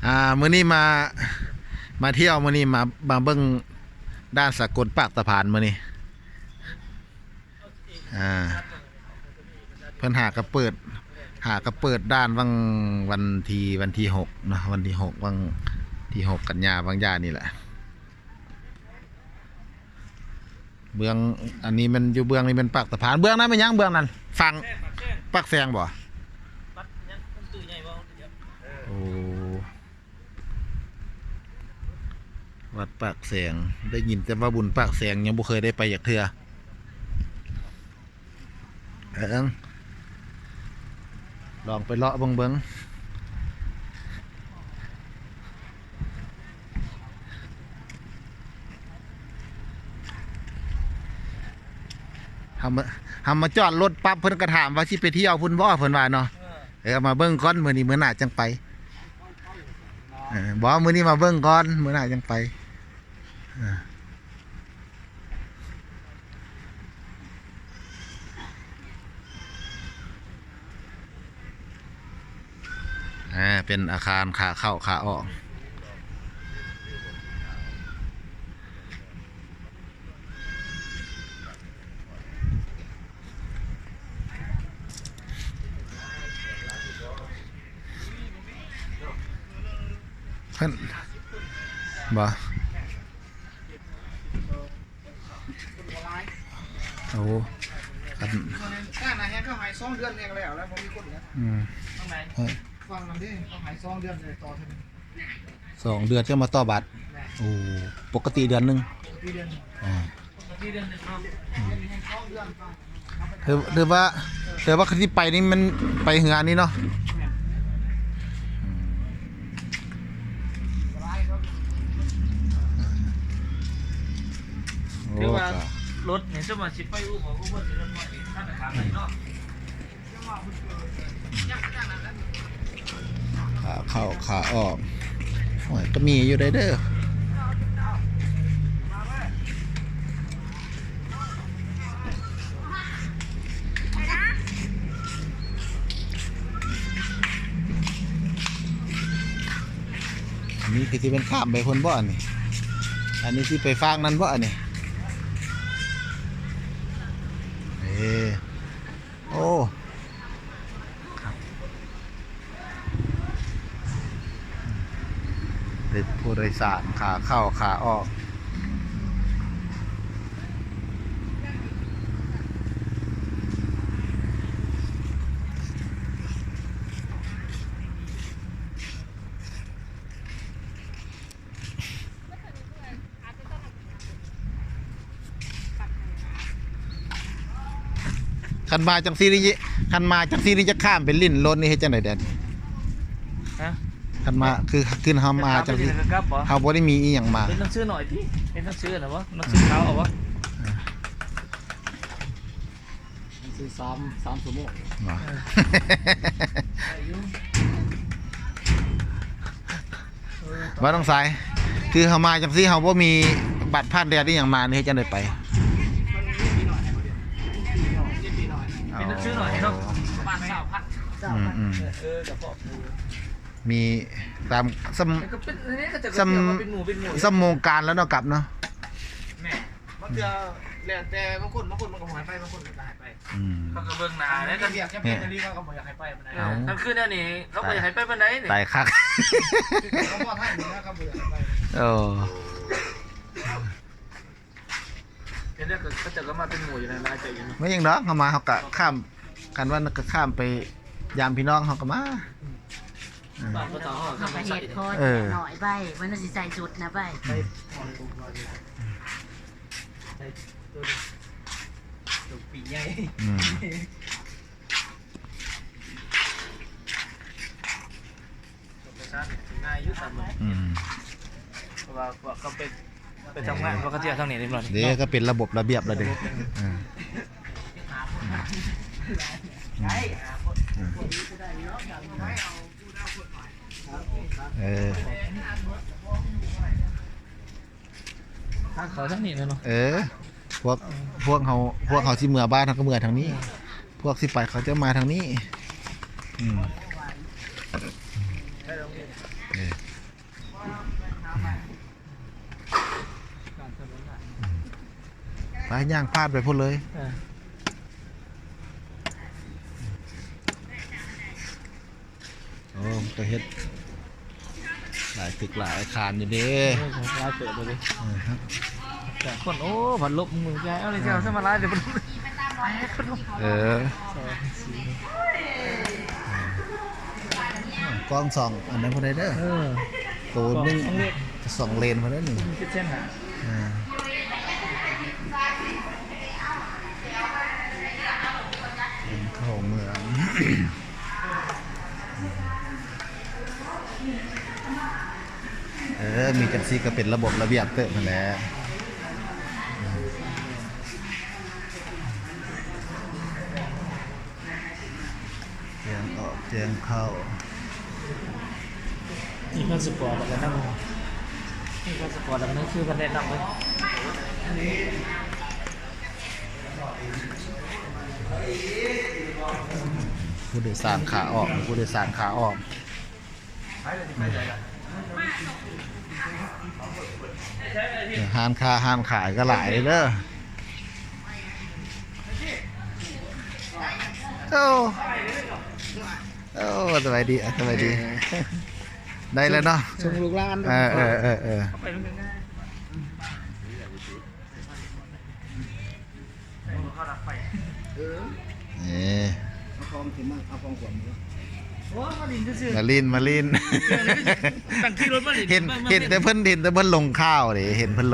ອ່າ ມື້ນີ້ມາ ມາທ່ຽວ ມື້ນີ້ມາ ມາເບິ່ງດ່ານສາກົນປາກຕະພານມື້ນີ້. ອ່າ ເພິ່ນຫາກະເປີດ ຫາກະເປີດດ່ານຫວ່າງວັນທີ ວັນທີຫົກເນາະ ວັນທີຫົກ ຫວ່າງທີຫົກກັນຍາ ຫວ່າງຢານີ້ແຫຼະ. ເບື້ອງ ອັນນີ້ແມ່ນ ຢູ່ເບື້ອງນີ້ແມ່ນປາກຕະພານ ເບື້ອງນັ້ນແມ່ນຫຍັງ? ເບື້ອງນັ້ນຝັ່ງປາກແຊງບໍ່? ໂອ້ ວັດປາກແຊງ ໄດ້ຍິນແຕ່ວ່າບຸນປາກແຊງ ຍັງບໍ່ເຄີຍໄດ້ໄປຈັກເທື່ອ. ເອີ ລອງໄປເລາະເບິ່ງເບິ່ງ ເຮົາມາ ເຮົາມາຈອດລົດປັບ ເພິ່ນກະຖາມວ່າຊິໄປທ່ຽວພຸ້ນບໍ່ ເພິ່ນວ່າເນາະ. ເອີ ເອີ ມາເບິ່ງກ່ອນ ມື້ນີ້ມື້ໜ້າຈັ່ງໄປ. ເອີ ບໍ່ ມື້ນີ້ມາເບິ່ງກ່ອນ ມື້ໜ້າຈັ່ງໄປ. ເອີ ອ່າ ເປັນອາຄານຂາເຂົ້າຂາອອກ. ເພິ່ນ ບໍ່ ໂອ້ ຄັນ ການນາແຮງເຂົາໃຫ້ສອງເດືອນແຮງແລ້ວ ແລ້ວບໍ່ມີຄົນແລ້ວ. ອືມ ທາງໃດ? ເອີ ຝັ່ງນັ້ນເດ້ ເຂົາໃຫ້ສອງເດືອນເລີຍຕໍ່ເທື່ອໜຶ່ງ. ສອງເດືອນຈັ່ງມາຕໍ່ບັດ. ແມ່ນ. ໂອ້ ປົກກະຕິເດືອນໜຶ່ງ. ປົກກະຕິເດືອນໜຶ່ງ. ອ່າ ປົກກະຕິເດືອນໜຶ່ງເນາະ. ອືມ ແມ່ນ ໃຫ້ສອງເດືອນ. ຖື ຖືວ່າ ແຕ່ວ່າຄັນຊິໄປນີ້ມັນໄປເຮືອນີ້ເນາະ. ແມ່ນ. ອືມ ໂອ້ ຖືວ່າລົດນີ້ ສົມມຸດຊິໄປອູ່ ເຂົາກໍບໍ່ຊິລົດນ້ອຍນີ້ ຖ້າໄປທາງໃດເນາະ. ຂາເຂົ້າຂາອອກ ໂອ້ຍ ກໍມີຢູ່ໄດ໋ເດີ. ອັນນີ້ຄືຊິແມ່ນຂ້າມໄປພຸ້ນບໍ່ ອັນນີ້? ອັນນີ້ຊິໄປຟາກນັ້ນບໍ່ ອັນນີ້? ເອີ ໂອ້ ຕຶກຜູ້ໂດຍສານຂາເຂົ້າຂາອອກ. ຄັນມາຈັ່ງຊີ້ນີ້ ຄັນມາຈັ່ງຊີ້ນີ້ ຈະຂ້າມໄປຫຼິ້ນລົດນີ້ເຮັດຈັ່ງໃດແດນ? ຮະ? ຄັນມາ ຄື ຄືເຮົາມາຈັ່ງຊີ້ ເຮົາບໍ່ໄດ້ມີອີ່ຫຍັງມາ. ເປັນໜັງສືໜ້ອຍຕິ ເປັນໜັງສືນະບໍ່? ໜັງສືຂາວເອົາບໍ່? ອ່າ ໜັງສືສາມ ສາມຊົ່ວໂມງ. ເອີ ໄດ້ຢູ່. ວ່ານ້ອງຊາຍ ຄືເຮົາມາຈັ່ງຊີ້ ເຮົາບໍ່ມີບັດຜ່ານແດນອີ່ຫຍັງມານີ້ ເຮັດຈັ່ງໃດໄປ? ເປັນໜັງສືໜ້ອຍເນາະ ປະມານຊາວພັນ. ອືມ ເອີ ກະເພາະ ມີຕາມ ສ່ຳ ສ່ຳ ສ່ຳໂມງການແລ້ວເນາະ ກັບເນາະ. ແມ່ນ ບາງເທື່ອແລ້ວແຕ່ບາງຄົນ ບາງຄົນມັນກໍບໍ່ໃຫ້ໄປ ບາງຄົນມັນກໍໃຫ້ໄປ. ອືມ ເຂົາກໍເບິ່ງໜ້າແລ້ວ ຄັນເປັນອີ່ຫຼີເຂົາກໍບໍ່ຢາກໃຫ້ໄປປານໃດ. ເອົ້າ ຄັນຄືແນວນີ້ເຂົາບໍ່ຢາກໃຫ້ໄປປານໃດນີ້. ຕາຍຄັກ ເຂົາບໍ່ໃຫ້ນະ ເຂົາບໍ່ຢາກໃຫ້ໄປ. ໂອ້ ເຫັນແລ້ວກໍເຂົາເຈົ້າກໍມາເປັນໝູ່ຢູ່ນະ ຫຼາຍໃຈຢູ່ເນາະ. ແມ່ນຫຍັງດອກ ເຮົາມາເຮົາກໍຂ້າມ ຄັນວ່າກໍຂ້າມໄປຢາມພີ່ນ້ອງເຮົາກໍມາ. ອືມ ບ້ານເຂົາເຈົ້າເຮົາກໍເຮັດພໍ ເອີ ໜ້ອຍໄວ້ ມັນຊິໃສ່ຊຸດນະໄວ້ ໄປ ໃສ່ໂຕ ໂຕປີກໃຫຍ່. ອືມ ງ່າຍຢູ່ຕາມເບິ່ງ. ອືມ ເພາະວ່າພວກເຂົາໄປ ໄປທຳງານ ເອີ ເຂົາກໍຊິເອົາທາງນີ້ເລີຍ. ເດ້ ກໍເປັນລະບົບລະບຽບແລ້ວເດ້. ອືມ ອືມ ອືມ ເອີ ທາງເຂົ້າທາງນີ້ແຫຼະເນາະ. ເອີ ພວກ ພວກເຮົາ ພວກເຮົາຊິເມືອບ້ານ ເຮົາກໍເມືອທາງນີ້ ພວກຊິໄປເຂົາຈະມາທາງນີ້. ອືມ ເອີ ໄປ ຍ່າງຜ່ານໄປພຸ້ນເລີຍ. ເອີ ໂອ້ ກໍເຮັດຫຼາຍຕຶກຫຼາຍອາຄານຢູ່ເດ້. ເອີ ຫຼາຍເຕີບເລີຍ. ເອີ ແຕ່ຄົນ ໂອ້ ພັດລົມ ມື້ແກເອົາເລີຍ ເຈົ້າ ເອີ ສະມາຫຼາຍເລີຍ ພັດລົມ. ເອີ ສອງ ສີ່ ກ້ອງສອງອັນນັ້ນພຸ້ນເດີ. ເອີ ໂຕໜຶ່ງ ສອງເລນ ສອງເລນພຸ້ນເດີນີ້. ເຈັດແສນຫ້າ. ເອີ ເຂົ້າເມືອງ. ເອີ ມີຈັ່ງຊີ້ກໍເປັນລະບົບລະບຽບເຕີບຫັ້ນແຫຼະ. ແຈ້ງອອກແຈ້ງເຂົ້າ. ມີພາສະປອດແລ້ວກໍນຳ ມີພາສະປອດແລ້ວກໍໜັງສືເພິ່ນແນະນຳເລີຍ. ຜູ້ໂດຍສານຂາອອກ ຜູ້ໂດຍສານຂາອອກ. ຮ້ານຄ້າຮ້ານຂາຍກໍຫຼາຍເດີ. ໂອ້ ໂອ້ ສະບາຍດີ ສະບາຍດີ. ໄດ້ແລ້ວເນາະ ສົ່ງລູກຫຼານ. ເອີ ເອີ ເອີ ເອີ. ເອີ ເອົາຂອງຂຶ້ນມາ ເອົາຂອງຂວັນມາ. ໂອ້ ມາຫຼິ້ນຊື່ໆ ມາຫຼິ້ນ ມາຫຼິ້ນ. ຕັ້ງຂີ່ລົດມາຫຼິ້ນ. ເຫັນ ເຫັນແຕ່ເພິ່ນ ເຫັນແຕ່ເພິ່ນລົງຂ່າວເດ້ ເຫັນເພິ່ນລົງ